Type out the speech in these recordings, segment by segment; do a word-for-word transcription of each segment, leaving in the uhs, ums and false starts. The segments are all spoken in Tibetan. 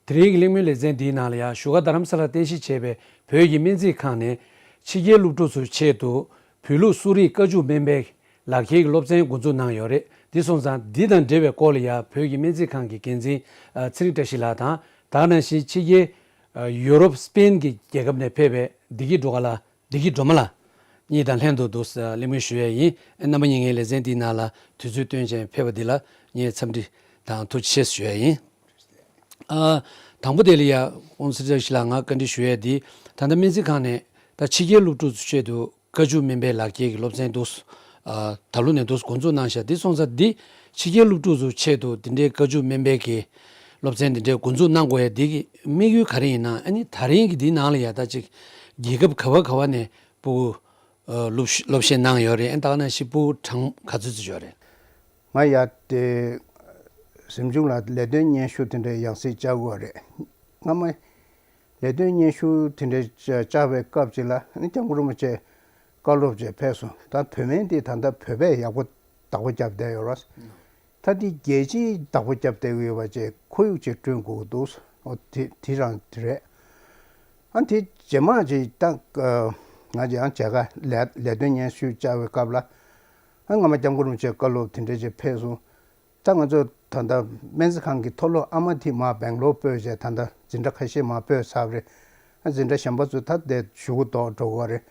དེ་རིང་གི་གླེང་མོལ་ལེ་ཚན་འདིའི་ནང་ལ་ཡང་བཞུགས་སྒར་རྡ་རམ་ས་ལར་རྟེན་གཞི་བྱས་པའི་བོད་ཀྱི་སྨན་རྩིས་ཁང་ནས་ཕྱི་རྒྱལ་སློབ་ཕྲུག་ཚོའི་ཆེད་དུ་བོད་ལུགས་གསོ་རིག་བཀའ་བཅུ་སྨན་པའི་ལག་ཁྱེར་གྱི་སློབ་ཚན་འགོ་འཛུགས་གནང་ཡོད་རེད། འདི་སོང་ཙང་འདི་དང་འབྲེལ་བའི་སྐོར་ལ་ཡང་བོད་ཀྱི་སྨན་རྩིས་ཁང་གི་འགན་འཛིན་ཚེ་རིང་བཀྲ་ཤིས་ལགས་དང་། ད་ག་ནང་བཞིན་ཕྱི་རྒྱལ་ཡུ་རོབ་སི་པེན་གྱི་རྒྱལ་ཁབ་ནས་ཕེབས་པའི་བདེ་སྐྱིད་སྒྲོལ་དཀར་ལགས། བདེ་སྐྱིད་སྒྲོལ་མ་ལགས་གཉིས་དང་ལྷན་དུ་འདུག་སེ་གླེང་མོལ་ཞུ་ཡས་ཡིན། རྣམ་པ་གཉིས་ངའི་ལེ་ཚན་འདིའི་ནང་ལ་དུས་ཚོད་བཏོན་བྱས་ཕེབས་པ་འདི་ལ་ངས་འཚམས་འདྲི་དང་ཐུགས་རྗེ་ཆེ་ཞུ་ཡས་ཡིན། ཨ། དང་པོ་དེ་ལ་ཡ་ཀུང་སི་བཀྲ་ཤིས་ལགས་ང་བཀའ་འདྲི་ཞུ་ཡས་འདི། ད་ལྟ་སྨན་རྩིས་ཁང་ནས་ད་ཕྱི་རྒྱལ་སློབ་ཕྲུག་ཚོའི་ཆེད་དུ་བཀའ་བཅུ་སྨན་པའི་ལག་ཁྱེར་གྱི་སློབ་ཚན་འདུག་སེ། ཨ། ད་ལོ་ནས་འདུག་སེ་འགོ་འཛུགས་གནང་ཤག་འདི་སོང་ཙང་འདི་ཕྱི་རྒྱལ་སློབ་ཕྲུག་ཚོའི་ཆེད་དུ་འདི་འདྲའི་བཀའ་བཅུ་སྨན་པའི་གི་སློབ་ཚན་འདི་འདྲའི་འགོ་འཛུགས་གནང་དགོས་ཡ་འདི་གི་དམིགས་ཡུལ་ག་རེ་ཡིན་ན། ཨ་ནི་ད་རིང་གི་འདིའི་ནང་ལ་ཡ་ད་ཅིག་རྒྱལ་ཁབ་ག་བ་ག་བ་ནས་ཕྲུ་གུ་ཨ། སློབ་སློབ་གཞས་གནང་ཡོད་རེད། ཨ་ནི་ད་ག་ནང་བཞིན་ཕྲུ་གུ་གྲངས་ག་ཚོད་ཙམ་ཡོད་རེད། ང་ཡ་དེ་གཟིམ་ཆུང་ལ་ལས་དོན་སྙན་ཞུ་དེ་འདྲའི་ཡང་སེ་བཅར་དགོས་རེད། སྔ་མ་ལས་དོན་སྙན་ཞུ་དེ་འདྲའི་བཅར་བའི་སྐབས་ཅིག་ལ་ཨ་ནི་སྐྱབས་མགོན་རིན་པོ་ཆེ་བཀའ་སློབ་ཅིག་ཕེབས་སོང་། ད་བོད་སྨན་འདི་ད་ལྟ་བོད་པས་ཡག་པོ་བདག་པོ་བརྒྱབ་བསྡད་ཡོད་རེད། ད་འདི་རྒྱལ་སྤྱིའི་བདག་པོ་བརྒྱབ་བསྡད་ཀྱི་ཡོད་པ་བཅས་ཁོར་ཡུག་ཅིག་བསྐྲུན་དགོས་ཀྱི་འདུག་འོ་དེ་དེ་རང་དེ་རེད། ཨ་དེ་རྗེས་མ་ཅིག་ད་ང་ཅིག་ཡང་མཇལ་ཁ་ལས་ལས་དོན་སྙན་ཞུ་བཅར་བའི་སྐབས་ལ་ཨ་སྔ་མ་སྐྱབས་མགོན་རིན་པོ་ཆེའི་བཀའ་སློབ་དེ་འདྲ་ཅིག་ཕེབས་སོང་། ད་ང་ཚོ་ད་ལྟ་སྨན་རྩིས་ཁང་གི་མཐོ་སློབ་ཨ་མ་དེ་མར་སྦེང་ལོར་སྤོས་བྱས་ད་ལྟ་འཛིན་གྲྭ་ཁ་ཤས་མར་སྤོས་ཚར་བ་རེད། ཨ་འཛིན་གྲྭ་གཞན་པ་ཚོ་ད་དེ་གཞུག་གུ་ལྡོག་འགྲོ་གི་རེད།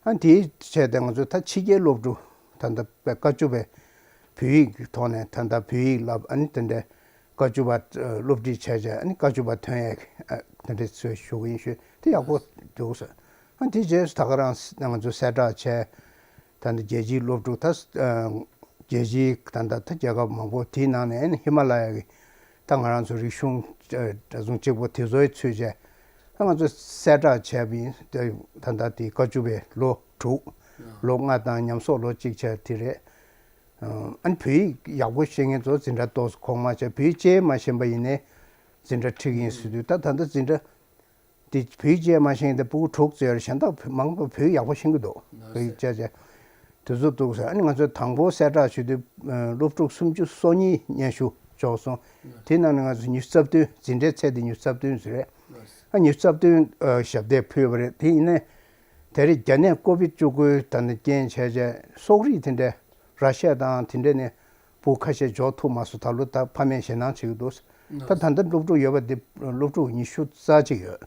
ཨ་དེའི་ཆེད་དུ་ང་ཚོས་ད་ཕྱི་རྒྱལ་སློབ་ཕྲུག་ད་ལྟ་བཀའ་བཅུ་པའི་བོད་ཡིག་གི་ཐོག་ནས་ད་ལྟ་བོད་ཡིག་བསླབ། ཨ་ནི་དེ་འདྲའི་བཀའ་བཅུ་པ་སློབ་ཁྲིད་བྱས་བྱས་ཨ་ནི་བཀའ་བཅུ་པ་ཐོན་ཡས་དེ་འདྲའི་ཚོད་ཞུ་གི་ཡིན་ཞུས། དེ་ཡག་པོ་འདུག་ཟེར། ཨ་དེ་རྗེས་སུ་ད་ག་རང་ང་ཚོ་གསལ་བསྒྲགས་བྱས། ད་ལྟ་རྒྱལ་སྤྱིའི་སློབ་ཕྲུག་ད་རྒྱལ་སྤྱིའི་ད་ལྟ་ད་རྒྱལ་ཁབ་མང་པོ་དེའི་ནང་ནས་ཨ་ནི་ཧི་མ་ལ་ཡ་གི་ད་ང་རང་ཚོ་རིག་གཞུང་འདྲ་མཚུངས་གཅིག་པོ་དེ་ཚོའི་ཚུད་བྱས། ད་ང་ཚོ་གསལ་བསྒྲགས་བྱས་པ་ཡིན། ད་ད་ལྟ་དེ་བཀའ་བཅུ་པའི་ལོ་དྲུག་ལོ་ལྔ་དང་ཉམས་གསོག་ལོ་གཅིག་བྱས་དེ་རེད། ཨ་ནི་བོད་ཡིག་ཡག་པོ་ཤེས་མཁན་ཚོ་འཛིན་གྲྭ་ཏོག་ཙམ་གོང་མ་བྱས། བོད་ཡིག་གཅིག་མ་ཤེས་པ་ཡིན་ནའི་འཛིན་གྲྭ་ཁྲིད་ཀྱི་ཡིན་ཟེར་དུས། ད་ད་ལྟ་འཛིན་གྲྭ་དེ་བོད་ཡིག་གཅིག་མ་ཤེས་མཁན་དེ་ཕྲུ་གུ་དྲུག་ཙམ་ཡོད་རེད། གཞན་དག་མང་པོ་བོད་ཡིག་ཡག་པོ་ཤེས་ཀྱི་འདུག་བོད་ཡིག་བྱས་བྱས་དེ་ཚོ་འདུག་ཟེར། ཨ་ནི་ང་ཚོས་དང་པོ་གསལ་བསྒྲགས་ཞུ་དུས་སློབ་ཕྲུག་སུམ་ཅུ་སོ་གཉིས་སྙན་ཞུ་འབྱོར་སོང་། དེའི་ནང་ནས་ང་ཚོ་ཉི་ཤུ་རྩ་བདུན། འཛིན་གྲྭའི་ཚད་དེ་ཉི་ཤུ་རྩ་བདུན་ཟེར་རེད། ཨ་ཉི་ཤུ་རྩ་བདུན་ཞབས་འདེགས་ཕུལ་བ་རེད། དེ་ཡིན་ནའི་དེ་རིང་རྒྱ་ནད་ཀོ་བིད་བཅུ་དགུའི་ད་ནི་རྐྱེན་བྱས་བྱས་སོག་རིགས་དེ་འདྲའི་ར་ཤི་ཡ་དང་དེ་འདྲ་ནས་ཕྲུ་གུ་ཁ་ཤས་འབྱོར་ཐུབ་མ་སོང་། ད་ལོ་ད་ཕ་མས་ཞེད་སྣང་བྱེད་ཀྱི་འདུག་ད་ད་ལྟ་སློབ་ཕྲུག་ཡོད་པ་འདི་སློབ་ཕྲུག་ཉི་ཤུ་རྩ་གཅིག་ཡོད།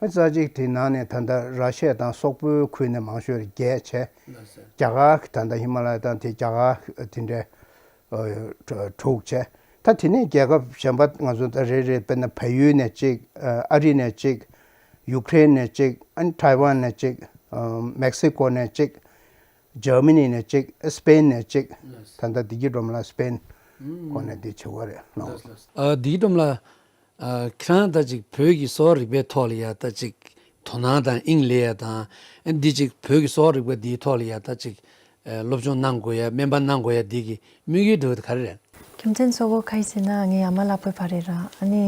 རྩ་གཅིག་དེའི་ནང་ནས་ད་ལྟ་ར་ཤི་ཡ་དང་སོག་པོའི་ཁུལ་ནས་མང་ཤོས་རེད། བརྒྱད་བྱས། རྒྱ་གར་ད་ལྟ་ཧི་མ་ལ་ཡ་དང་དེ་རྒྱ་གར་དེ་འདྲའི་ཨ་དྲུག་བྱས། ད་དེ་ནས་རྒྱལ་ཁབ་གཞན་པ་ང་ཚོ་ད་རེ་རེ་དཔེར་ན་བལ་ཡུལ་ནས་གཅིག་ཨ་རི་ནས་གཅིག་ཡུ་ཀེ་རེན་ནས་གཅིག་ཨ་ནི་ཐའེ་ཝན་ནས་གཅིག་ཨ་མེག་སི་ཀོ་ནས་གཅིག་ཇར་མ་ནི་ནས་གཅིག་སི་པེན་ནས་གཅིག་ད་ལྟ་བདེ་སྐྱིད་སྒྲོལ་མ་ལགས་སི་པེན་ཁོ་ནས་འདི་བྱེད་པ་རེད་ལགས། ཨ། བདེ་སྐྱིད་སྒྲོལ་མ་ལགས། ཨ། ཁྱེད་རང་ད་ཅིག་བོད་ཀྱི་གསོ་བ་རིག་པའི་ཐོག་ལ་ཡ་ད་ཅིག་དོ་སྣང་དང་དབྱིངས་ལེན་ཡ་དང་། ཨ། འདི་ཅིག་བོད་ཀྱི་གསོ་བ་རིག་པ་འདིའི་ཐོག་ལ་ཡ་ད་ཅིག་ཨ། སློབ་སྦྱོང་གནང་དགོས་ཡ། སྨན་པ་གནང་དགོས་ཡ་འདི་གི་དམིགས་ཡུལ་འདྲ་བོ་དེ་ག་རེ་རེད། རྒྱུ་མཚན་གཙོ་བོ་ག་རེ་ཟེར་ན་ངའི་ཨ་མ་ལགས་བོད་པ་རེད་ར། ཨ་ནི་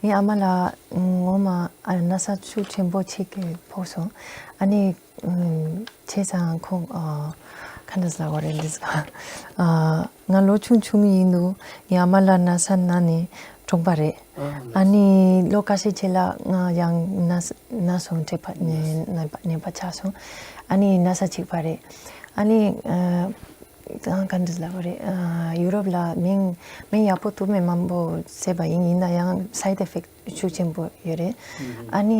ངའི་ཨ་མ་ལགས་ངོ་མ་ཨ་ན་ཚ་ཤུགས་ཆེན་པོ་ཅིག་གིས་ཕོག་སོང་། ཨ་ནི་ཨམ། བྱས་ཙང་ཁོང་ཨ། ག་འདྲ་ཟེར་དགོས་རེད། འདི་ཟེར་ཨ། ང་ལོ་ཆུང་ཆུང་ཡིན་དུས་ངའི་ཨ་མ་ལགས་ན་ཚ་ན་ནས་གྲོངས་པ་རེད། ཨ་ནི་ལོ་ཁ་ཤས་རྗེས་ལ་ང་ཡང་ན་ན་སོང་། ནད་པ་ནད་ནད་པ་ཆགས་སོང་། ཨ་ནི་ན་ཚ་གཅིག་པ་རེད། ཨ་ནི་ཨ། ག་འདྲ་ཟེར་དགོས་རེད། ཨ། ཡུ་རོབ་ལ་སྨན་སྨན་ཡག་པོ་དུ་མེད་མང་པོ་བཟས་པ་ཡིན། ཡིན་ན་ཡང་སའི་ཌི་ཨེ་ཕེག་ཊི་ཤུགས་ཆེན་པོ་ཡོད་རེད། ཨ་ནི་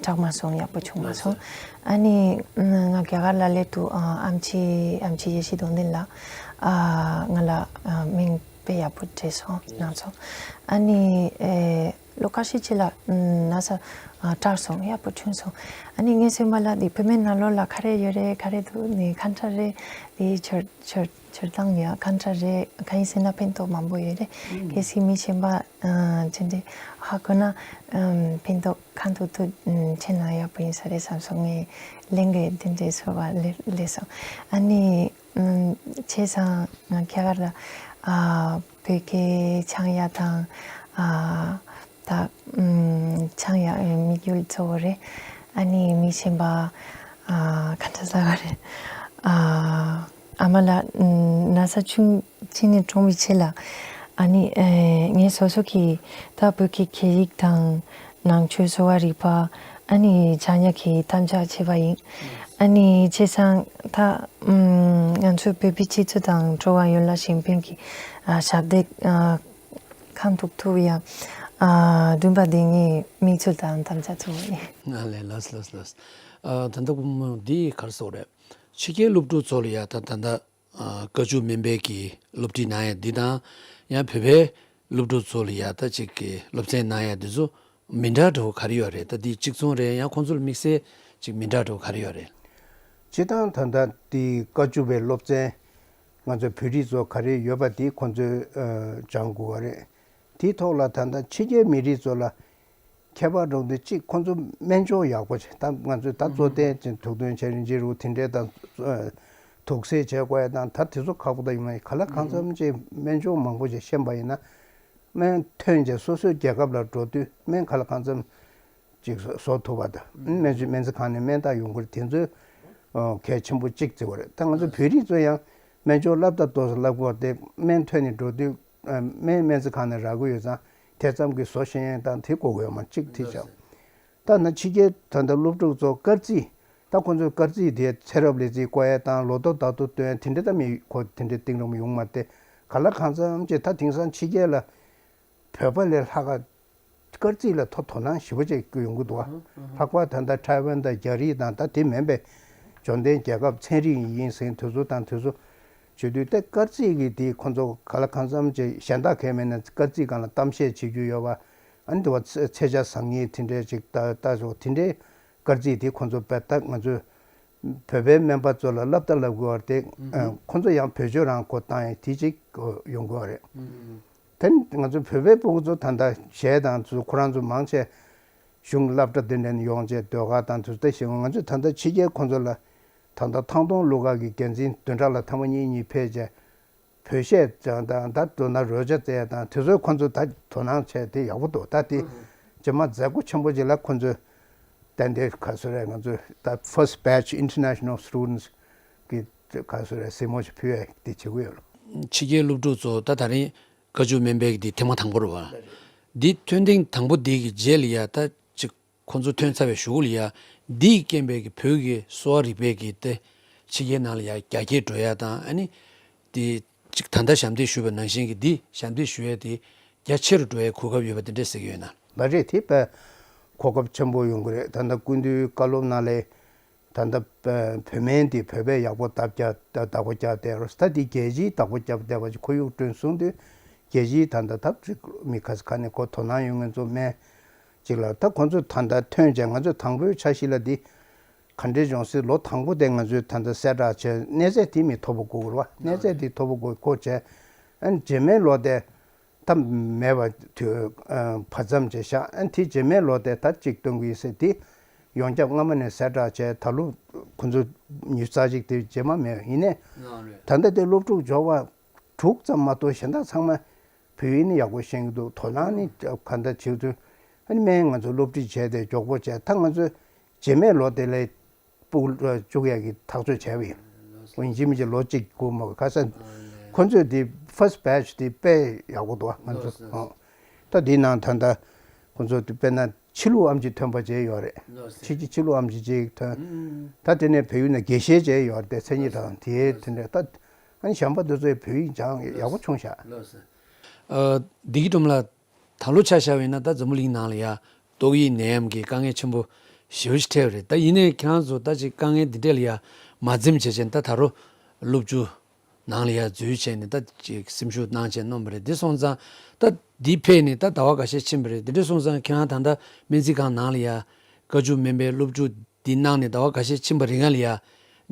དྲག་མ་སོང་། ཡག་པོ་བྱུང་མ་སོང་། ཨ་ནི་ང་རྒྱ་གར་ལ་སླེབས་དུས་ཨ། ཨེམ་ཆི་ཨེམ་ཆི་ཡེ་ཤེས་རྡོར་ལྡན་ལགས་ཨ། ང་ལ་ཨ། སྨན་དཔེ་ཡག་པོ་སྤྲད་སོང་། གནང་སོང་། ཨ་ནི་ཨེ། ལོ་ཁ་ཤས་རྗེས་ལ་ན་ཚ་ཨ། དྲག་སོང་། ཡག་པོ་བྱུང་སོང་། ཨ་ནི་ངའི་སེམས་པ་ལ་འདི་བུད་མེད་ནང་ལོགས་ལ་ག་རེ་ཡོད་རེད། ག་རེ་འདུག་ནི་ག་འདྲ་རེད། འདི་ཆོས་ཆོས་ཆོས་སྟངས་ཡ་ག་འདྲ་རེད། གང་ཡིན་ཟེར་ན་ཕན་ཐོགས་མང་པོ་ཡོད་རེད། གལ་སྲིད་མི་གཞན་པ་ཨ། ཅི་འདྲ་ཧ་གོ་ན་ཨམ། ཕན་ཐོགས་གང་ཐུབ་ཐུབ་ཨམ། བྱས་ན་ཡག་པོ་ཡིན་ས་རེད་བསམ་སོང་། ངས་ལན་འདི་འདྲའི་ཚོར་བ་སླེབས་སླེབས་སོང་། ཨ་ནི་ཨམ། བྱས་ཙང་ང་རྒྱ་གར་ལ་ཨ། བོད་སྐད་སྦྱང་ཡ་དང་ཨ། ད་ཨམ། སྦྱང་ཡ་དམིགས་ཡུལ་གཙོ་བོ་རེད། ཨ་ནི་མི་གཞན་པ་ཨ། ག་འདྲ་ཟེར་དགོས་རེད། ཨ། ཨ་མ་ལགས་ཨམ། ན་ཚ་ཆུང་ཆུང་ནས་གྲོངས་པའི་རྗེས་ལ་ ཨ་ནི་ཨེ་ངས་སོ་སོ་གི་ད་བོད་ཀྱི་སྐད་ཡིག་དང་ནང་ཆོས་གསོ་བ་རིག་པ། ཨ་ནི་སྦྱང་ཡག་གི་དམ་བཅའ་བྱས་པ་ཡིན། ཨ་ནི་བྱས་ཙང་ད་ཨམ་ང་ཚོའི་བོད་པའི་སྤྱི་ཚོགས་དང་འགྲོ་བ་ཡོངས་ལ་གཞན་ཕན་གྱི་ཨ་ཞབས་འདེགས་ཨ་གང་ཐུབ་ཐུབ་ཡ་ཨ་བསྒྲུན་པ་དེ་ངས་མིག་ཆུ་དང་དམ་བཅའ་ཚུགས་པ་ཡིན། ཨ་ལས། ལགས་ལགས་ལགས། ཨ་ད་ལྟ་འདི་ག་རེ་ཟེར་དགོས་རེད། ཕྱི་རྒྱལ་སློབ་ཕྲུག་ཚོ་ལ་ཡ་ད་ད་ལྟ་ཨ་བཀའ་བཅུ་སྨན་པའི་གི་སློབ་ཁྲིད་གནང་ཡ་འདི་དང་། ཡང་བོད་པའི་སློབ་ཕྲུག་ཚོ་ལ་ཡ་ད་ཅིག་གི་སློབ་ཚན་གནང་ཡ་འདི་ཚོ་མི་འདྲ་འདྲ་བོ་ག་རེ་ཡོད་རེད། ད་འདི་གཅིག་མཚུངས་རེད། ཡང་ཁོང་ཚོ་ལ་དམིགས་བསལ་ཅིག་མི་འདྲ་འདྲ་བོ་ག་རེ་ཡོད་རེད། སྤྱིར་བཏང་ད་ལྟ་འདི་བཀའ་བཅུ་པའི་སློབ་ཚན་ང་ཚོའི་བོད་རིགས་ཚོ་ག་རེ་ཡོད་པ་འདི་ཁོང་ཚོས་ཨ་སྦྱང་དགོས་པ་རེད། དེའི་ཐོག་ལ་ད་ལྟ་ཕྱི་རྒྱལ་མི་རིགས་ཚོ་ལ་ཁྱད་པར་འགྲོ་འདི་གཅིག་ཁོང་ཚོ་སྨན་སྦྱོང་ཡག་པོ་བྱས། ད་ང་ཚོས་ད་གཙོ་དོན་ཅན་དུག་འདོན་བྱས་རིན་ཆེན་རུ་དེ་འདྲས་དང་ཨ་དུག་སེལ་བྱས་དགོས་ཡ་དང་ད་དེ་ཚོ་ཁག་པོ་ད་ཡིན་མ་ཡིན། ག་ལ་གང་འཚམ་ཅིག་སྨན་སྦྱོང་མང་པོ་ཞིག་ཤེས་པ་ཡིན་ན། སྨན་ཐོན་རྗེས་སོ་སོའི་རྒྱལ་ཁབ་ལ་འགྲོ་དུས་སྨན་ག་ལ་གང་འཚམ་ཅིག་བཟོ་བཟོ་ཐུབ་པ་དང་། སྨན་བཅོས་སྨན་རྩིས་ཁང་ནས་སྨན་རྟགས་ཡོང་གི་རེད། དེ་ཚོ་ཨ་གལ་ཆེན་པོ་གཅིག་བརྩི་བ་རེད། ད་ང་ཚོ་བོད་རིགས་ཚོ་ཡང་སྨན་སྦྱོང་བསླབ་ད་ཏོག་ཙམ་བསླབ་དགོས་པ་དེ། སྨན་ཐོན་ནས་འགྲོ་དུས་ཨ་སྨན་སྨན་རྩིས་ཁང་ནས་རག་གི་ཡོད་ཙང་དེ་ཙམ་གྱིས་བཟོ་ཤེས་ཡ་དང་དེ་དགོས་ཀྱི་ཡོད་མ་གཅིག་དེ་བྱ། ད་ན་ཕྱི་རྒྱལ་ད་ལྟ་སློབ་ཕྲུག་ཚོ་སྐར་རྩིས། ད་ཁོང་ཚོས་སྐར་རྩིས་དེ་ཚེ་རབས་ལས་རྩིས་བཀོད་ཡ་དང་ལོ་ཐོ་བདག་ཐོ་སྟོན་ཡ་དེ་འདྲ་ད་མི་ཁོ་དེ་འདྲ་གཏིང་རིང་པོ་ཡོང་མ་སྟེ། ག་ལ་གང་འཚམ་ཅིག་ད་དེང་སང་ཕྱི་རྒྱལ་ལ་བོད་པ་ལས་ལྷག་ག་སྐར་རྩིས་ལ་ཐོ་དོ་སྣང་ཞེ་པོ་ཅིག་ཡོང་གི་འདུག་བ། ལྷག་པར་ད་ལྟ་ཐའེ་ཝན་དང་རྒྱ་རིགས་དང་ད་དེ་མིན་པའི་འབྱོར་ལྡན་རྒྱལ་ཁབ་ཚན་རིག་ཡིན་ཟེར་དུས་ཚོད་དང་དུས་ཚོད་བྱེད་དུས་ད་སྐར་རྩིས་ཀྱི་དེ་ཁོང་ཚོ་ག་ལ་གང་འཚམ་ཅིག་གཞན་དག་གས་མེད་ན་སྐར་རྩིས་སྒང་ལ་གཏམ་བཤད་བྱེད་རྒྱུ་ཡོད་པ། ཨ་ནི་དེ་བ་ཚེ་ཚེས་ཆ་བཟང་ངན་དེ་འདྲས་ཅིག་ལྟ་ལྟ་སོགས་དེ་འདྲའི་སྐར་རྩིས་དེ་ཁོང་ཚོ་དཔེ་ད་ང་ཚོས་བོད་པའི་སྨན་པ་ཚོ་ལ་བསླབ་ད་བསླབ་དགོས་པ་དེ། ཨ་ཁོང་ཚོ་ཡང་བེད་སྤྱོད་རང་མགོ་བཏང་ཡ་དེ་ཅིག་ཡོང་དགོས་པ་རེད། དེ་ནི་ང་ཚོ་བོད་པའི་སྤུ་གུ་ཚོ་ད་ལྟ་གཞས་དང་ཚོ་ཁོ་རང་ཚོ་མང་ཆེ་གཞུང་སློབ་གྲྭ་དེ་འདྲ་ནས་ཡོང་བྱས་ཟློས་གར་དང་དུ་ལྟ་ཞིག་ང་ཚོས་ད་ལྟ་ཕྱི་རྒྱལ་ཁོང་ཚོ་ལ་ད་ལྟ་ཐང་སྟོང་གླུ་གར་གྱི་འགན་འཛིན་བདུན་ཕྲག་ལ་ཐེངས་མ་གཉིས་གཉིས་ཕེབས་བྱས་བོད་གཞས་དང་ད་མདོར་ན་རོལ་ཆ་རྩེད་ཡ་དང་དེ་ཚོའི་ཁོང་ཚོ་ད་དོ་སྣང་བྱས་དེ་ཡག་པོ་འདུག་ད་དེ་རྗེས་མ་མཛད་སྒོ་ཆེན་པོ་ཅིག་ལ་ཁོང་ཚོས་ཏན་ཏན་ག་ཚོད་རེད། ང་ཚོས་ད་first batch international students གི་ག་ཚོད་རེད་གཟིགས་མོ་ཞིག་ཕུལ་ཡ་དེ་བྱེད་ཀྱི་ཡོད། ཕྱི་རྒྱལ་སློབ་ཕྲུག་ཚོ་ད་ད་རིང་བཀའ་བཅུ་སྨན་པའི་འདི་ཐེངས་མ་དང་པོ་རེད་བ། འདི་ཐོན་ཐེངས་དང་པོ་འདི་གི་རྗེས་ལ་ཡ་ད་ཅིག་ཁོང་ཚོ་ཐོན་ཚར་བའི་གཞུག་ལ་ཡ་འདིའི་རྐྱེན་པས་ཀྱི་བོད་ཀྱི་གསོ་བ་རིག་པའི་གི་དེ་ཕྱི་རྒྱལ་ནང་ལ་ཡ་རྒྱ་སྐྱེད་འགྲོ་ཡ་དང་། ཨ་ནི་དེ་ཅིག་ད་ལྟ་ཞབས་འདེགས་ཞུས་པ་ནང་བཞིན་གྱི་འདི་ཞབས་འདེགས་ཞུ་ཡ་དེ་རྒྱ་ཆེ་རུ་འགྲོ་ཡའི་གོ་སྐབས་ཡོད་པ་དེ་འདྲས་ཟེར་གྱི་ཡོད་ན། ལ་རེད། དེ་དཔེ་གོ་སྐབས་ཆེན་པོ་ཡོང་གི་རེད། ད་ལྟ་སྐུ་མདུན་བཀའ་སློབ་ནང་ལས་ད་ལྟ་བོད་སྨན་དེ་བོད་པས་ཡག་པོ་བརྡབ་བརྒྱབ་བདག་པོ་བརྒྱབ་བསྡད་རོགས། ད་དེ་རྒྱལ་སྤྱིའི་བདག་པོ་བརྒྱབ་བསྡད་པ་ཅིག་ཁོར་ཡུག་བསྐྲུན་སོང་དུས་རྒྱལ་སྤྱིའི་ད་ལྟ་ད་ཅིག་མི་ཁ་ས་ཁ་ནས་ཁོ་དོ་སྣང་ཡོང་མཁན་ཚོ་སྨན་ཅིག་ལ་ད་ཁོང་ཚོ་ད་ལྟ་ཐོན་བྱས་ང་ཚོས་དང་པོའི་འཆར་གཞི་ལ་འདི་ག་འདྲས་བྱུང་སྲིད། ལོ་དང་པོ་དེ་ང་ཚོས་ད་ལྟ་གསལ་བསྒྲགས་བྱས་གནས་ཚད་དེ་མི་མཐོ་པོ་དགོས་རེད་བ། གནས་ཚད་དེ་མཐོ་པོ་དགོས་ཁོ་བྱས། ཨ་ནི་རྗེས་མའི་ལོ་དེ་ད་མེད་པ་དུས་ཨ་བར་མཚམས་བྱས་བཞག་ཨ་ནི་དེ་རྗེས་མའི་ལོ་དེ་ད་གཅིག་སྟོན་གྱི་ཡིན་ཟེར་དེ་ཡོངས་ཁྱབ་སྔ་མ་ནས་གསལ་བསྒྲགས་བྱས། ད་ལོ་ཁོ་ཚོ་ཉི་ཤུ་རྩ་གཅིག་དེ་རྗེས་མ་མེད་པ་ཡིན་ནའི། ད་ལྟ་དེ་སློབ་ཕྲུག་འབྱོར་བ་དྲུག་ཙམ་མ་གཏོགས་གཞན་དག་ཚང་མ་བོད་ཡིག་ནི་ཡག་པོ་ཤེས་ཀྱི་འདུག་དོ་སྣང་ནི་ག་འདྲ་བྱེད་ཚུལ། ཨ་ནི་སྨན་ང་ཚོ་སློབ་ཁྲིད་བྱས་ཏེ་མགྱོགས་པོ་བྱས། ད་ང་ཚོ་རྗེས་མའི་ལོ་དེ་ལས་སྤུ་གུ་བཅུག་ཡག་གི་ཐག་གཅོད་བྱས་པ་ཡིན། ཡིན་གཅིག་མིན་གཅིག་ལོ་གཅིག་སྒུག་མ་དགོས། ཁ་སང་ཁོ་ཚོས་དེ་first batch་དེ་དཔེ་ཡག་པོ་འདུག་ང་ཚོ་ད་དེའི་ནང་ད་ལྟ་ཁོ་ཚོ་དེ་དཔེར་ན་ཕྱི་ལུགས་ཨེམ་ཆི་ཐོན་པ་བྱས་ཡོད་རེད། ཕྱི་ཕྱི་ཕྱི་ལུགས་ཨེམ་ཆི་ཅིག་ཐོན། ད་དེ་ནས་བལ་ཡུལ་ནས་དགེ་བཤེས་བྱས་ཡོད་རེད། དེ་མཚན་ཉིད་དང་དེའི་དེ་འདྲ་ད་ཨ་ནི་གཞན་པ་འདི་ཚོའི་བོད་ཡིག་སྦྱང་ཡག་པོ་བྱུང་ཤག་ཨ་བདེ་སྐྱིད་སྒྲོལ་མ་ལགས། ད་ལོ་ཆ་བཞག་པ་ཡིན་ན་ད་འཛམ་བུ་གླིང་ནང་ལ་ཡ་ཏོག་དབྱིབས་ནད་ཡམས་ཀྱི་དཀའ་ངལ་ཆེན་པོ་ཞེ་པོ་ཞིག་འཕྲད་པ་རེད། ད་ཡིན་ནའི་ཁྱེད་རང་ཚོ་ད་ཅིག་དཀའ་ངལ་འདི་འདྲས་ལ་ཡ་མ་འཛེམས་བྱས་བྱས་ནས་ད་ད་རུང་སློབ་བརྒྱུད་ནང་ལ་ཡ་འཛུལ་བྱས་ནས་ད་ཅིག་སེམས་ཤུགས་གནང་བྱས་གནང་བ་རེད། འདི་སོང་ཙང་ད་འདི་ཕེབས་ནས་ད་ཟླ་བ་འགའ་ཤས་ཕྱིན་པ་རེད། འདི་འདྲས་སོང་ཙང་ཁྱེད་རང་ད་ལྟ་སྨན་རྩིས་ཁང་ནང་ལ་ཡ་བཀའ་བཅུ་སྨན་པའི་སློབ་བརྒྱུད་འདི་གནང་ནས་ཟླ་བ་འགའ་ཤས་ཕྱིན་པ་རིང་ལ་ཡ་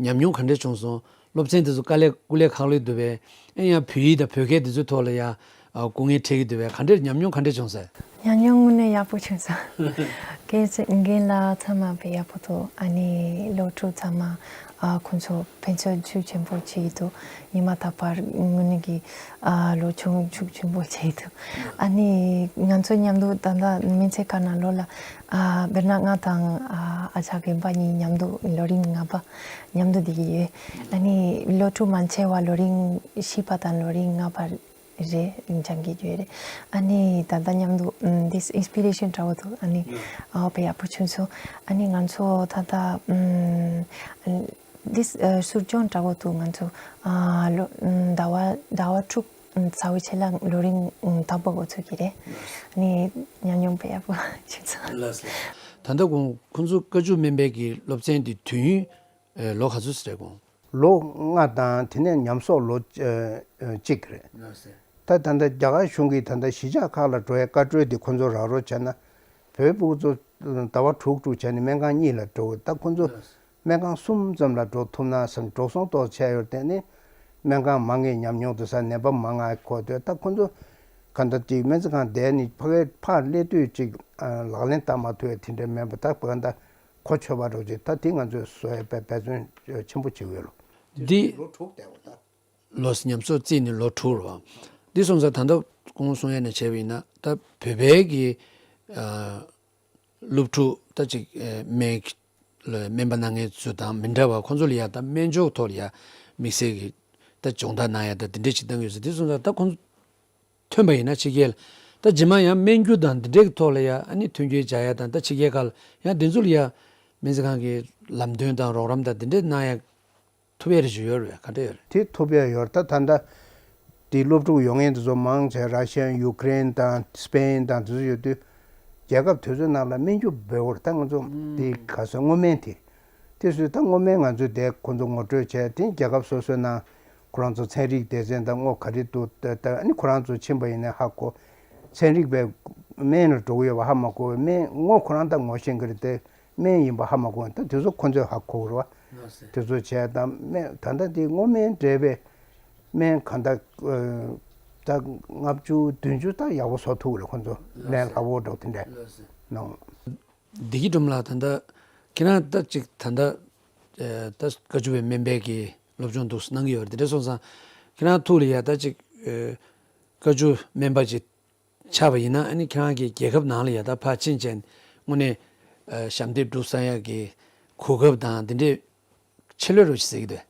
ཉམས་མྱོང་ག་འདྲས་བྱུང་སོང་། སློབ་ཚན་དེ་ཚོ་དཀའ་ལས་སྐུ་ལས་ཁག་ལོས་འདུག་པས། ཨེ་ཡང་བོད་ཡིག་དང་བོད་སྐད་དེ་ཚོའི་ཐོག་ལ་ཡ་ཨ་སྐུ་ངལ་འཕྲད་ཀྱི་འདུག་པས། ག་འདྲས་ཉམས་མྱོང་ག་འདྲས་བྱུང་སོང་། ཉམས་མྱོང་དངོས་གནས་ཡག་པོ་བྱུང་སོང་། རྒན་རྒན་ལགས་ཚང་མ་དཔེ་ཡག་པོ་འདུག་ཨ་ནི་སློབ་ཕྲུག་ཚང་མ་ཨ་ཁོང་ཚོ་ཕན་ཚུན་ཤུགས་ཆེན་པོ་བྱེད་ཀྱི་འདུག་ཉི་མ་རྟག་པར་དངོས་གནས་ཀྱི་ཨ་ལོ་ཆུང་ཤུགས་ཆེན་པོ་བྱེད་ཀྱི་འདུག་ཨ་ནི་ང་ཚོ་མཉམ་དུ་ད་ལྟ་སྨན་རྩིས་ཁང་ནང་ལོགས་ལ་ཨ་དཔེར་ན་ང་དང་ཨ་ཨ་ཅག་རྒན་པ་གཉིས་མཉམ་དུ་ལོ་རིམ་ལྔ་པ་མཉམ་དུ་བསྡད་ཀྱི་ཡོད། ཨ་ནི་སློབ་ཕྲུག་མང་ཆེ་བ་ལོ་རིམ་བཞི་པ་དང་ལོ་རིམ་ལྔ་པ་ རེད། སྦྱང་གི་ཡོད་རེད། ཨ་ནི་ད་ལྟ་མཉམ་དུ་ཨམ་འདི་inspiration་འདྲ་བོ་འདུག་ཨ་ནི་ཨོ་དཔེ་ཡག་པོ་བྱུང་སོང་། ཨ་ནི་ང་ཚོ་ད་ལྟ་ཨམ་འདི་ཨ་ཟུར་སྦྱོང་འདྲ་བོ་འདུག་ང་ཚོ་ཨ་ལོ་ཨམ་ཟླ་བ་ཟླ་བ་དྲུག་ཨམ་ཚར་བའི་རྗེས་ལ་ལོ་རིམ་ཨམ་དང་པོ་འགོ་ཚུགས་ཀྱི་རེད། ཨ་ནི་ཉམས་མྱོང་དཔེ་ཡག་པོ་བྱུང་སོང་། ལགས་སོ། ད་ལྟ་ཁོང་ཁོང་ཚོ་བཀའ་བཅུ་སྨན་པའི་གི་སློབ་ཚན་འདི་དུས་ཡུན་ཨེ་ལོ་ག་ཚོད་ཙམ་རེད་ཁོང་། ལོ་ལྔ་དང་དེ་ནས་ཉམས་གསོག་ལོ་ཨ་ཨ་གཅིག་རེད། ལགས་སོ། ད་ད་ལྟ་རྒྱ་གར་གཞུང་གིས་ད་ལྟ་གཞིས་ཆགས་ཁག་ལ་འགྲོ་ཡའི་བཀའ་འཁྲོལ་དེ་ཁོང་ཚོ་རག་རོགས་བྱས་ན། བོད་ཕྲུ་གུ་ཚོ་ཟླ་བ་དྲུག་དྲུག་བྱས་ནས་སྨན་ཁང་གཉིས་ལ་འགྲོ། ད་ཁོང་ཚོ་ལགས་སོ། སྨན་ཁང་གསུམ་ཙམ་ལ་འགྲོ་ཐུབ་ན་བསམ། འགྲོ་སོང་ཏོག་ཙམ་ཆད་ཡོད་དེ་ནི་སྨན་ཁང་མང་ངེས་ཉམས་མྱོང་དུ་ས་ནད་པ་མང་ང་གོ་དུས། ད་ཁོང་ཚོ་ག་འདྲ་ཅིག་སྨན་རྩིས་ཁང་བསྡད་ནས་ཕ་གིར་ཕར་སླེབས་དུས་ཅིག་ཨ་ལག་ལེན་བསྟར་མ་ཐུབ་ཡ་དེ་འདྲ་མེད་པ། ད་ག་འདྲ་གོ་ཆོད་པ་རོགས་ཅིག་ད་དེ་ང་ཚོས་བཟོ་ཡ་དཔེ་འབད་བརྩོན་ཆེན་པོ་བྱེད་ཀྱི་ཡོད་ལོ། འདི་ལོ་དྲུག་བསྡད་པ་ད། ལོ་ཉམས་གསོག་བརྩིས་ནས་ལོ་དྲུག་རེད་པ། འདི་སོང་ཙང་ད་ལྟ་ཁོང་གསུང་ཡ་ནས་བྱས་པ་ཡིན་ན་ད་བོད་པའི་གི་ཨ་སློབ་ཕྲུག་ད་ཅིག་ཨ་སྨན་ལ་སྨན་པ་གནང་མཁན་ཚོ་དང་མི་འདྲ་བ། ཁོང་ཚོ་ལ་ཡ་ད་སྨན་སྦྱོང་ཐོག་ལ་ཡ་དམིགས་བསལ་གྱི་ད་སྦྱོང་བརྡར་གནང་ཡ་ད་འདི་འདྲས་ཅིག་བཏང་ཡོད་ཟེར། འདི་སོང་ཙང་ད་ཁོང་ཚོ་ཐོན་པ་ཡིན་ན་ཕྱི་རྒྱལ་ད་རྗེས་མ་ཡང་སྨན་རྒྱུ་དང་འདི་འདྲས་ཀྱི་ཐོག་ལ་ཡ་ཨ་ནི་མཐུན་རྐྱེན་སྦྱར་ཡ་དང་ད་ཕྱི་རྒྱལ་ཁག་ལ་ཡང་འདི་ཚོ་ལ་ཡ་སྨན་རྩིས་ཁང་གི་ལམ་སྟོན་དང་རོགས་རམ་དང་འདི་འདྲས་གནང་ཡ་ཐུབ་ཡ་རེ་ཞིག་ཡོད་རེད། ག་འདྲ་ཡོད་རེད། དེ་ཐུབ་ཡ་ཡོད་རེད། ད་ད་ལྟ་དེ་སློབ་ཕྲུག་ཡོང་མཁན་དེ་ཚོ་མང་ཆེ་ར་ཤི་ཡ། ཡུ་ཀེ་རེན་དང་སི་པེན་དང་དེ་ཚོ་ཡོད་དུས་རྒྱལ་ཁབ་དེ་ཚོའི་ནང་ལ་སྨན་རྒྱུ་འབེལ་བར་ད་ང་ཚོ་དེ་ག་ས་སྔོ་སྨན་དེ་དེ་ཚོས་ད་སྔོ་སྨན་ང་ཚོས་དེ་ཁོ་ཚོ་ངོ་སྤྲོད་བྱས། དེ་རྒྱལ་ཁབ་སོ་སོའི་ནང་ཁོ་རང་ཚོ་ཚན་རིག་སྡེ་ཚན་དང་སྔོ་ག་རེ་འདུག་ད་ཨ་ནི་ཁོ་རང་ཚོ་ཕྱིན་པ་ཡིན་ན་ཧ་གོ། ཚན་རིག་པའི་སྨན་ལ་འགྲོ་གི་ཡོད་པ་ཧ་མ་གོ་བས། སྨན་སྔོ་ཁོ་རང་ད་ངོ་ཤེས་ཀྱི་རེད་དེ། སྨན་ཡིན་པ་ཧ་མ་གོ། ད་དེ་ཚོ་ཁོ་ཚོས་ཧ་གོ་རེད་བ། ལགས་སེ། དེ་ཚོ་བྱས་དང་སྨན་ད་ལྟ་དེ་སྔོ་སྨན་འདྲེས་པའི་སྨན་ག་འདྲ་ཨ་ད་ལྔ་བཅུ་བདུན་ཅུ་ད་ཡག་པོ་བཟོ་ཐུབ་རེད་ཁོ་ཚོ། ལགས་སེ། སྨན་ལྷག་པོ་འདྲ་དེ་འདྲས། ལགས་སེ། ནང་། བདེ་སྐྱིད་སྒྲོལ་མ་ལགས། ད་ལྟ་ཁྱེད་རང་ད་ཅིག་ད་ལྟ་ཨ་ད་བཀའ་བཅུ་པའི་སྨན་པའི་གི་སློབ་སྦྱོང་འདུག་གནང་གི་ཡོད་རེད། དེ་འདྲ་སོང་ཙང་ཁྱེད་རང་ཐུགས་ལ་ཡ་ད་ཅིག་ཨ་བཀའ་བཅུ་སྨན་པ་ཅིག་ཆགས་པ་ཡིན་ན་ཨ་ནི་ཁྱེད་རང་གི་རྒྱལ་ཁབ་ནང་ལ་ཡ་ད་ཕར་ཕྱིན་བྱས་དངོས་གནས་ཨ་ཞབས་འདེགས་སྒྲུབ་ས་ཡ་གི་གོ་སྐབས་དང་དེ་འདྲས་ཆེ་ལོས་རོ་ཞིག་ཟེར་གི་འདུག་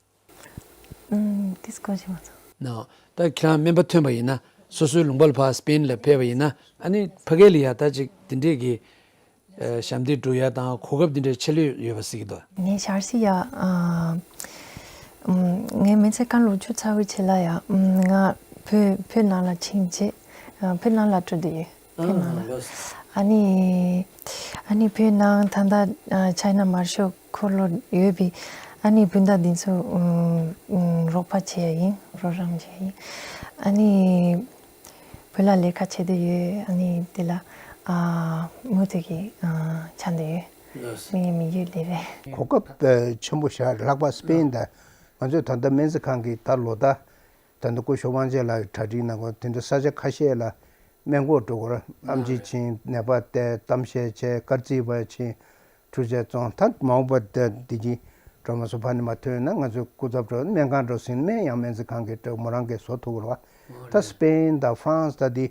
ཨུམ། དེ་སྐོར་ཞིག་མ་ཚོར། ནོ། ད་ཁྱེད་རང་སྨན་པ་ཐོན་པ་ཡིན་ན་སོ་སོའི་ལུང་པ་ལ་ཕར་སི་པེན་ལ་ཕེབས་པ་ཡིན་ན་ཨ་ནི་ཕ་གི་ལ་ཡ་ད་ཅིག་དེ་འདྲས་ཀྱི་ཨ་ཞབས་འདེགས་སྒྲུབ་ཡ་དང་གོ་སྐབས་དེ་འདྲས་ཆེ་ལོས་ཡོད་པ་ཟེར་གི་འདུག་ངས་ཞར་སི་ཡ་ཨ་ཨུམ། ངས་སྨན་རྩིས་ཁང་ལོ་བཅུ་ཚར་བའི་རྗེས་ལ་ཡ་ཨུམ། ང་བོད་བོད་ནང་ལ་ཕྱིན་རྗེས་ཨ་བོད་ནང་ལ་འགྲོ་འདོད་ཡོད། བོད་ནང་ལ། ཨ་ནི། ཨ་ནི་བོད་ནང་ད་ལྟ་ཨ་ཆའི་ན་མར་ཤལ་འཁོར་ལོ་ཡོད་པའི་ཨ་ནི་སྤུན་ཟླ་འདི་ཚོ་ཨུམ་ཨུམ་རོགས་པ་བྱེད་ཡ་ཡིན། རོགས་རམ་བྱེད་ཡ་ཡིན། ཨ་ནི། བོད་ལ་ལས་ཀ་བྱེད་འདོད་ཡོད། ཨ་ནི་དེ་ལ་ཨ་མུ་མཐུད་ཀྱིས་ཨ་ཆ་འདོད་ཡོད། ལགས་སོ། མི་ཡི་མི་ཡུལ་ལས་རེད། གོ་སྐབས་ཨ་ཆེན་པོ་ཞིག་ལྷག་པ་སི་པེན་དང་ང་ཚོས་ད་ལྟ་སྨན་རྩིས་ཁང་གི་ད་ལོ་ཟླ་ད་ལྟ་སྐུ་ཞབས་དབང་ཆེན་ལགས་གྲ་སྒྲིག་གནང་གོ་དེ་འདྲ་ས་ཆ་ཁ་ཤས་ལ་སྨན་སྐོར་འགྲོ་གོ་ར། ཨེམ་ཆི་ཕྱིན་ནད་པ་བལྟས་གཏམ་བཤད་བྱས་སྐར་རྩིས་པ་ཕྱིན། འཕྲུལ་ཆས་བཙོང་། ད་མ་འོངས་པ་ད་འདི་གི་སྒྲོལ་མ་སོ་ཕ་ནི་མ་ཐོན་ན་ང་ཚོའི་སྐུ་ཚབ་འགྲོ་སྨན་ཁང་འགྲོ་ཟིན་སྨན་ཡང་སྨན་རྩིས་ཁང་གི་འགྲོ་མོ་རང་གིས་བཟོ་ཐུབ་ར་བ། ད་སི་པེན་དང་ཧྥ་རན་སི་ད་འདི་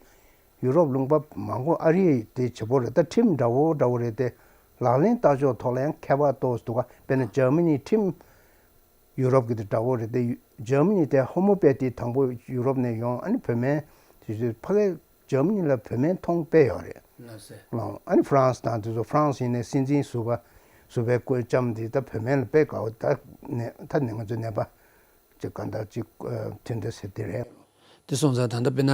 ཡུ་རོབ་ལུང་པ་མང་པོ། ཨ་རི་དེ་བྱེད་པོ་རེད། ད་ཁྲིམས་འདྲ་བོ་འདྲ་བོ་རེད་དེ་ལག་ལེན་བསྟར་ཕྱོགས་ཐོག་ལ་ཡང་ཁྱད་པར་ཏོག་ཙམ་འདུག་ག་དཔེར་ན་འཇར་མ་ནི་ཁྲིམས། ཡུ་རོབ་ཀྱི་དེ་འདྲ་བོ་རེད་དེ། འཇར་མ་ནི་དེ་ཧོ་མོ་པེ་ཐི་དང་པོ་ཡུ་རོབ་ནས་ཡོང་། ཨ་ནི་བོད་སྨན་དེ་ཚོ་ཕ་གི་འཇར་མ་ནི་ལ་བོད་སྨན་ཐོང་དཔེ་ཡོད་རེད། ལགས་སེ། ཨ་ནི་ཧྥ་རན་སི་དང་དེ་ཚོ། ཧྥ་རན་སི་ཡིན་ནའི་སྲིད་འཛིན་ཟུར་པ་ཟུར་པའི་བཀོད་ལྕམ་དེ་ད་བོད་སྨན་ལ་དཔེ་དགའ་བོ། ད་ནས་ད་ནས་ང་ཚོ་ནད་པ་ཅིག་ག་འདྲ་ཅིག་ཨ་དེ་འདྲ་ཟེར་དེ་རེད། དེ་སོང་ཙང་ད་ལྟ་དཔེར་ན་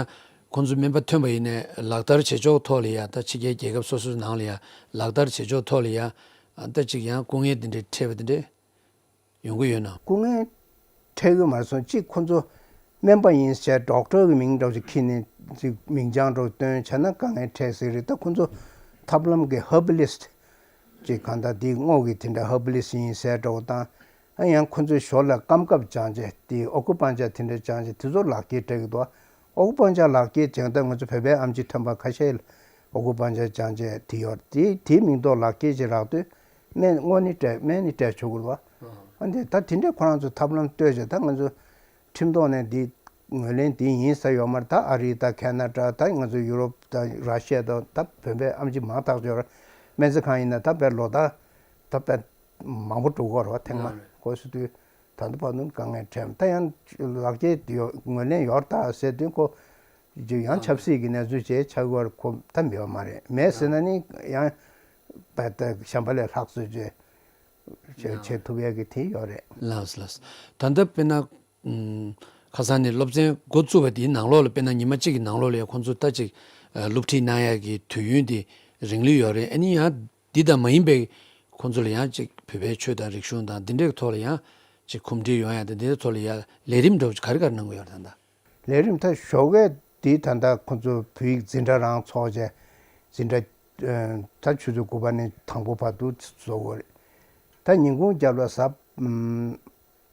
ཁོང་ཚོ་སྨན་པ་ཐོན་པ་ཡིན་ནའི་ལག་བསྟར་བྱེད་ཕྱོགས་ཐོག་ལ་ཡ་ད་ཕྱི་རྒྱལ་རྒྱལ་ཁབ་སོ་སོའི་ནང་ལ་ཡ་ལག་བསྟར་བྱེད་ཕྱོགས་ཐོག་ལ་ཡ་ཨ་ད་ཅིག་ཡང་སྐུ་ངལ་དེ་འདྲའི་འཕྲད་པ་དེ་འདྲའི་ཡོང་གི་ཡོད་ན། སྐུ་ངལ་འཕྲད་ཀྱི་མ་སོང་། གཅིག་ཁོ་ཚོ་སྨན་པ་ཡིན་ཟེར་ཌོག་ཊར་གི་མིང་འདྲ་བོ་ཞིག་ཁྱེར་ནས་ཅིག་མིང་བྱང་འདྲ་བོ་བཏོན་བྱས་ན་དཀའ་ངལ་འཕྲད་སྲིད་རེད། ད་ཁོ་ཚོ་ཐབས་ལམ་གྱི་ཧར་བ་ལི་སི་ཊི་ཅིག་གང་ལྟར་དེ་སྔོ་གི་དེ་འདྲ་ཧར་བ་ལི་སི་ཊི་ཡིན་ཟེར་འདྲ་བོ་དང་། ཨ་ཡང་ཁོ་ཚོའི་ཞོར་ལ་སྐམ་ཁབ་སྦྱང་བྱས་དེ་ཨ་ཀུ་པང་ཅར་དེ་འདྲ་སྦྱང་བྱས་དེ་ཚོ་ལག་འཁྱེར་སྤྲད་ཀྱི་འདུག་ཨ་ཀུ་པང་ཅར་ལག་འཁྱེར་སྦྱང་སྟངས་ང་ཚོ་བོད་པའི་ཨེམ་ཆི་ཐོན་པ་ཁ་ཤས་ལ་ཨ་ཀུ་པང་ཅར་སྦྱང་བྱས་དེ་ཡོད་དེ། དེའི་མིང་ཐོག་ལག་འཁྱེར་ཅིག་རག་དུས། སྨན་དངོས་ནི་སྤྲད། སྨན་ནི་སྤྲད་ཆོག་གི་རེད་བ། ཨ་འདི་ད་དེ་འདྲའི་ཁོ་རང་ཚོ་ཐབས་ལམ་ལྟོས་བྱས། ད་ང་ཚོ་ཁྲིམས་ཐོག་ནས་འདི་ངོས་ལེན་འདི་ཡིན་ས་ཡོད་མ་རེད། ད་ཨ་རི་དང་ཁེ་ན་ཌ་དང་ང་ཚོ་ཡུ་རོབ་དང་ར་ཤི་ཡ་དང་ད་བོད་པའི་ཨེམ་ཆི་མང་ཐག་ཆོད་རེད། སྨན་རྩིས་ཁང་ཡིན་ན་ད་བོད་ལོ་ད་ད་བོད་མང་པོ་འགྲོ་གི་རེད་བ། ཐེངས་མ་ལགས་རེད། གོ་སོང་དུས་ད་ལྟ་བར་དུ་དཀའ་ངལ་འཕྲད། ད་ཡང་ལག་འཁྱེར་ཡོད་ངོས་ལེན་ཡོད་ད་ཟེར་དུས་ཁོ། ཅིག་ཡང་ཆབ་སྲིད་ཀྱི་གནས་ཚུལ་བཅས་ཆགས་ཡོད་ཁོ་ཐབས་མེད་པ་མ་རེད། མེད་ཟེར་ན་ནི་ཡང་བལ་ཏེ་གཞན་པ་ལས་ལྷག་བཟོ་བྱས་བྱས་བྱེད་ཐུབ་ཡག་གི་དེ་ཡོད་རེད། ལགས་ལགས། ད་ལྟ་དཔེར་ན་ཁ་སང་ནས་སློབ་ཚན་འགོ་བཙུགས་པ་དེའི་ནང་ལོགས་ལ་དཔེར་ན་ཉི་མ་གཅིག་གི་ནང་ལོགས་ལ་ཡང་ཁོང་ཚོ་ད་ཅིག་སློབ་ཁྲིད་གནང་ཡག་གི་དུས་ཡུན་དེ་རིང་ལོས་ཡོད་རེད། ཨ་ནི་ཡང་འདི་ལྟར་མ་ཡིན་པའི་ཁོང་ཚོ་ལ་ཡང་ཅིག་བོད་པའི་ཆོས་དང་རིག་གཞུང་དང་འདི་འདྲའི་ཐོག་ལ་ཡང་ཅིག་གོམས་འདྲིས་ཡོང་ཡག་དང་འདི་འདྲའི་ཐོག་ལ་ཡང་ལས་རིམ་འདྲ་བོ་ཅིག་ག་རེ་ག་རེ་གནང་གི་ཡོད་རེད་ད་ལྟ། ལས་རིམ་ད་ཞོགས་ཀས་འདི་ད་ལྟ་ཁོང་ཚོ་བོད་ཡིག་འཛིན་གྲྭ་རང་ཚོགས་བྱས་འཛིན་གྲྭ་ད་ཆུ་ཚོད་དགུ་པ་ནས་དང་པོ་བར་དུ་བཟོ་དགོས་རེད། ད་ཉིན་གུང་རྒྱབ་ལ་གཟའ་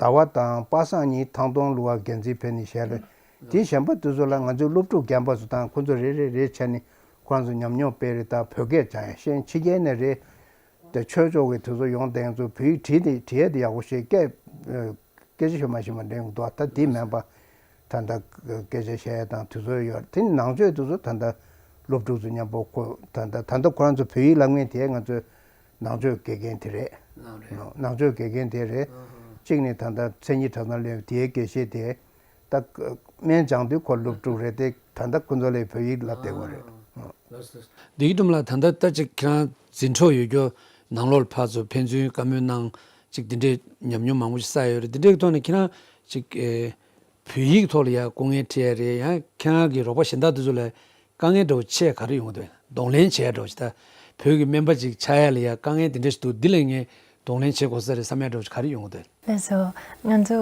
ཟླ་བ་དང་པ་སངས་ཉིན་ཐང་སྟོང་གླུ་བ་འགན་འཛིན་ཕེབས་ནས་བཞག་རེད། དེ་གཞན་པ་དེ་ཚོ་ལ་ང་ཚོའི་སློབ་ཕྲུག་རྒན་པ་ཚོ་དང་ཁོང་ཚོ་རེ་རེ་རེ་བྱས་ནས་ཁོ་རང་ཚོ་ཉམས་མྱོང་སྤེལ་རེས་དང་བོད་སྐད་སྦྱང་ཡ་ཤེས་ཕྱི་རྒྱལ་ནས་རེད། དེ་ཆོས་ཕྱོགས་ཀྱི་དེ་ཚོ་ཡོང་དེང་ཚོ་བོད་ཡིག་བྲིས་ཏེ་བྲིས་ཡ་དེ་ཡག་པོ་ཞིག་སྐད་སྐད་ཆ་ཤོད་མ་ཤེས་མ་འདྲེན་འདུག་ད་དེ་མིན་པ་ད་ལྟ་སྐད་ཆ་བཤད་ཡ་དང་དེ་ཚོ་ཡོད་དེ་ནང་ཆོས་དེ་ཚོ་ད་ལྟ་སློབ་ཕྲུག་ཚོ་མཉམ་པོ་ཁོ་ད་ལྟ་ད་ལྟ་ཁོ་རང་ཚོ་བོད་ཡིག་བསླབ་མཁན་དེ་ང་ཚོའི་ནང་ཆོས་དགེ་རྒན་དེ་རེད། ནང་ཆོས་དགེ་རྒན་དེ་རེད། གཅིག་ནི་ད་ལྟ་མཚན་ཉིད་གྲྭ་ཚང་སླེབས་དེའི་དགེ་བཤེས་དེ་ད་སྨན་སྦྱང་དུས་ཁོ་སློབ་ཕྲུག་རེད་དེ་ད་ལྟ་ཁོ་ཚོ་ལས་བོད་ཡིག་བསླབ་བསྡད་ཡོད་རེད། ལགས་སོ། བདེ་སྐྱིད་སྒྲོལ་མ་ལགས་ད་ལྟ་ད་ཅིག་ཁྱེད་རང་འཛིན་གྲོགས་ཡོད་རྒྱུ་ནང་ལོགས་ལ་ཕར་ཚུར་ཕན་ཚུན་བཀའ་མོལ་གནང་ཅིག་འདི་འདྲའི་ཉམས་མྱོང་མང་པོ་ཞིག་བསགས་ཡོད་རེད། འདི་འདྲའི་ཐོག་ནས་ཁྱེད་རང་ཅིག་ཨེ་བོད་ཡིག་ཐོག་ལ་ཡང་སྐུ་ངལ་འཕྲད་ཡ་རེད། ཡང་ཁྱེད་རང་གི་རོགས་པ་གཞན་དག་དེ་ཚོ་ལ་དཀའ་ངལ་འདྲ་བོ་ཆེ་ག་རེ་ཡོང་གི་འདུག་གདོང་ལེན་བྱེད་ཡ་འདྲ་བོ་ཞིག་ད་བོད་ཀྱི་སྨན་པ་ཅིག་ཆགས་ཡ་ལ་ཡང་དཀའ་ངལ་དེ་འདྲ་ཞིག་འདུག་འདི་ལ་ངས་གདོང་ལེན་བྱེད་དགོས་ས་རེད་བསམ་ཡ་འདྲ་བོ་ཞིག་ག་རེ་ཡོང་གི་འདུག་ལགས་སོ། ང་ཚོ་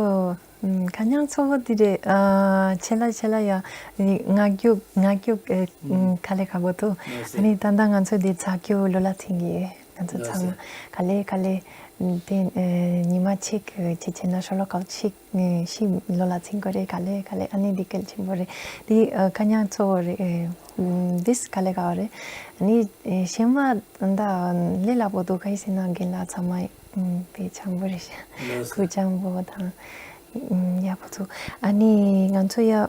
ཨམ་ཁ་ཉང་ཚོ་བོ་དེ་རེད། ཨ་ཆེ་ལ་ཆེ་ལ་ཡ་ནི་ངག་རྒྱུགས་ངག་རྒྱུགས་ཨེ་ཨམ་ག་ལེ་ག་གོ་ཏོ། ལགས་སོ། ཨ་ནི་ད་ལྟ་ང་ཚོ་དེ་ཚ་རྒྱུགས་ལོ་ལ་ཐེངས་ཀྱི་ང་ཚོ་ཚང་མ་ག་ལེ་ག་ལེ་དེ་ཨེ་ཉི་མ་གཅིག་ཅི་བྱས་ན་ཤོ་ལོ་ཀ་གཅིག་ཨེ་ཤི་ལོ་ལ་ཚིང་གོ་རེད། ག་ལེ་ག་ལེ་ཨ་ནི་འདི་སྐད་ཆེན་པོ་རེད། འདི་ཨ་ཁ་ཉང་ཚོ་རེད། ཨེ་འདིས་ག་ལེ་ག་བ་རེད། ཨ་ནི་ཨེ་ཤེས་མ་ད་ལེ་ལ་པོ་དུ་ག་ཡི་ཟེར་ན་རྒན་ལགས་ཚང་མ་ཨེ་པེ་ཆང་པོ་རེད་ཤག་ལགས་སོ། ཁུ་ཆང་པོ་དང་ཨེ་ཡ་པོ་ཚོ་ཨ་ནི་ང་ཚོ་ཡ་ཨེ་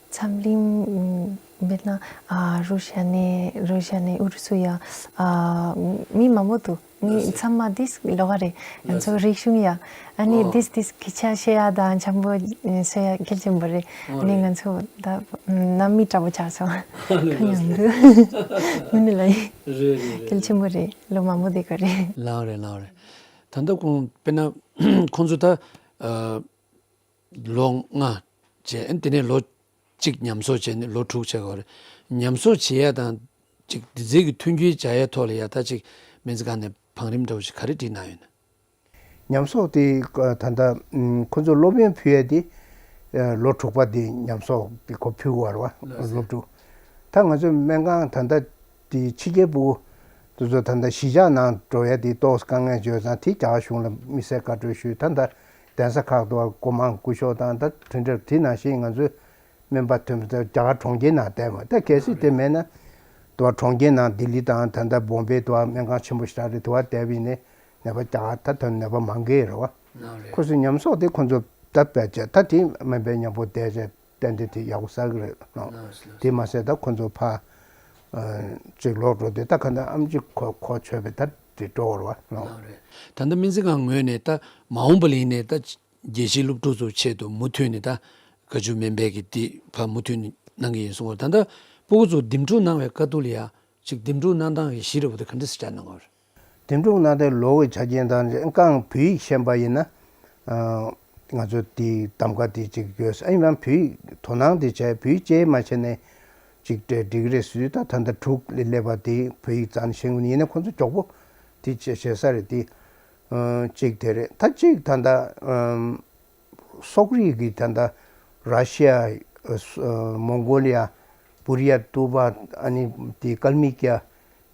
འཚམས་རིང་ཨེ་དཔེར་ན་ཨ་རུ་ཤ་ནས་རུ་ཤ་ནས་ཨུ་རུ་སུ་ཡ་ཨ་མི་མང་པོ་འདུག་ནི་ཚང་མ་དིས་ལོག་ག་རེད། ང་ཚོ་རིག་གཞུང་ཡ། ཨ་ནི་དིས་དིས་སྐད་ཆ་བཤད་ཡ་དང་འཆམ་པོ་བཤད་ཡ་གལ་ཆེན་པོ་རེད། ཨ་ནི་ང་ཚོ་ད་ནམ་མི་འདྲ་པོ་ཆགས་སོང་། ཁ་ཉང་འདུག་ངུ་ནི་ལ་ཡི་གལ་ཆེན་པོ་རེད། ལོ་མང་པོ་དེ་ག་རེད། ལགས་རེད་ལགས་རེད། ད་ལྟ་ཁོང་དཔེར་ན་ཁོང་ཚོ་ད་ཨ། ལོ་ལྔ་བྱས། དེ་ནས་ལོ་གཅིག་ཉམས་གསོག་བྱས་ནས་ལོ་དྲུག་བྱས་པ་རེད། ཉམས་གསོག་བྱེད་ཡ་དང་ཅིག་དེ་ཚོའི་གི་མཐུན་འགྱུར་བྱ་ཡ་ཐོག་ལ་ཡ་ད་ཅིག་སྨན་རྩིས་ཁང་ནས་བང་རིམ་འདྲ་བོ་ཞིག་ག་རེ་བསྒྲིགས་གནང་ཡོད་ན། ཉམས་གསོག་དེ་ད་ལྟ་ཁོ་ཚོ་སློབ་ཡོན་ཕུལ་ཡ་དེ་ལོ་དྲུག་པ་དེ་ཉམས་གསོག་གི་ཁོ་ཕུལ་དགོས་རེད་བ། ལགས་སོ། སློབ་ཕྲུག་ད་ང་ཚོའི་སྨན་ཁང་ད་ལྟ་དེ་ཕྱི་རྒྱལ་ཕྲུ་གུ་དེ་ཚོ་ད་ལྟ་གཞིས་ཆགས་ནང་འགྲོ་ཡ་དེ་ཏོག་ཙམ་དཀའ་ངལ་ཡོད་ཙང་དེ་རྒྱ་གར་གཞུང་ལ་དམིགས་བསལ་བཀའ་འཁྲོལ་ཞུས། ད་ལྟ་གདན་ས་ཁག་ཏུ་སྒོ་མང་སྐུ་ཞབས་དང་ད་དེ་འདྲ་དེ་ནང་བཞིན་ང་ཚོའི་སྨན་པ་ཐོན་པ་དེ་རྒྱ་གར་གྲོང་ཁྱེར་ནང་བསྡད་མ་ད་གལ་སྲིད་དེ་མེད་ན་དུ་བ་གྲོང་ཁྱེར་ནང་ལྡི་ལི་དང་ད་ལྟ་བོམ་བེ་དུ་བ་སྨན་ཁང་ཆེན་པོ་ཞིག་རག་རེད། དུ་བ་བསྡད་པ་ཡིན་ནའི་ནད་པ་རྒྱ་གར་ད་ཐོན་ནད་པ་མང་གི་རེད་བ། ཁོ་ཚོའི་ཉམས་གསོག་དེ་ཁོ་ཚོ་ད་བས་བྱས་ད་དེ་སྨན་པའི་མཉམ་པོ་བསྡད་བྱས་ཏན་ཏན་དེ་ཡག་པོ་ཟ་གི་རེད་ལགས། དེ་མ་ཟད་ད་ཁོ་ཚོ་ཕ་ཅིག་ལོག་འགྲོ་དུས་ད་ག་འདྲ་ཨམ་ཅིག་གོ་གོ་ཆོད་པའི་ད་དེ་འགྲོ་བར་བ་ལགས། ད་ལྟ་སྨན་རྩིས་ཁང་ངོས་ནས་ད་མ་འོངས་པ་ལ་ཡིན་ནའི་ད་རྒྱལ་སྤྱིའི་སློབ་ཕྲུག་ཚོའི་ཆེད་དུ་མུ་མཐུད་ནས་ད་བཀའ་བཅུ་སྨན་པའི་གི་དེ་ཕ་མུ་མཐུད་ནས་གནང་གི་ཡིན་གསུང་བར། ད་ལྟ་སྤུ་གུ་ཚོ་འདེམས་སྒྲུག་གནང་བའི་དཀའ་སྡུག་ལ་ཡ་ཅིག་འདེམས་སྒྲུག་གནང་སྟངས་ཀྱི་གཞི་རེད་བ་དེ་ག་འདྲ་སེ་བྱ་གནང་བ་རེད། དེ་འདྲ་གནང་སྟེ་ལོ་གི་ཆ་རྐྱེན་དང་རྐང་བོད་ཡིག་ཤེས་པ་ཡིན་ན། ང་ཚོ་དེའི་གདམ་ག་དེ་ཅིག་ཡོད། ཨ་ཡིན་ནའང་བོད་ཡིག་དོ་སྣང་དེ་བྱས་བོད་ཡིག་བཅས་མ་བྱས་ནས་ཅིག་འབྲི་འབྲི་གི་རེད་ཟེར་དུས་ད་ད་ལྟ་དྲུག་ལས་སླེབས་པ་དེ་བོད་ཡིག་རྩ་ནས་ཤེས་ཀྱི་མི་འདུག་ཡིན་ན་ཁོང་ཚོ་མགྱོགས་པོ་དེ་བྱས་བྱས་ས་རེད་དེ། གཅིག་དེ་རེད། ད་གཅིག་ད་ལྟ་སོག་རིགས་ཀྱི་ད་ལྟ་ར་ཤི་ཡ། མོང་གོ་ལི་ཡ། བུ་རི་ཡ། ཏུ་པ། ཨ་ནི་དེ་ཀལ་མི་ཀྱ།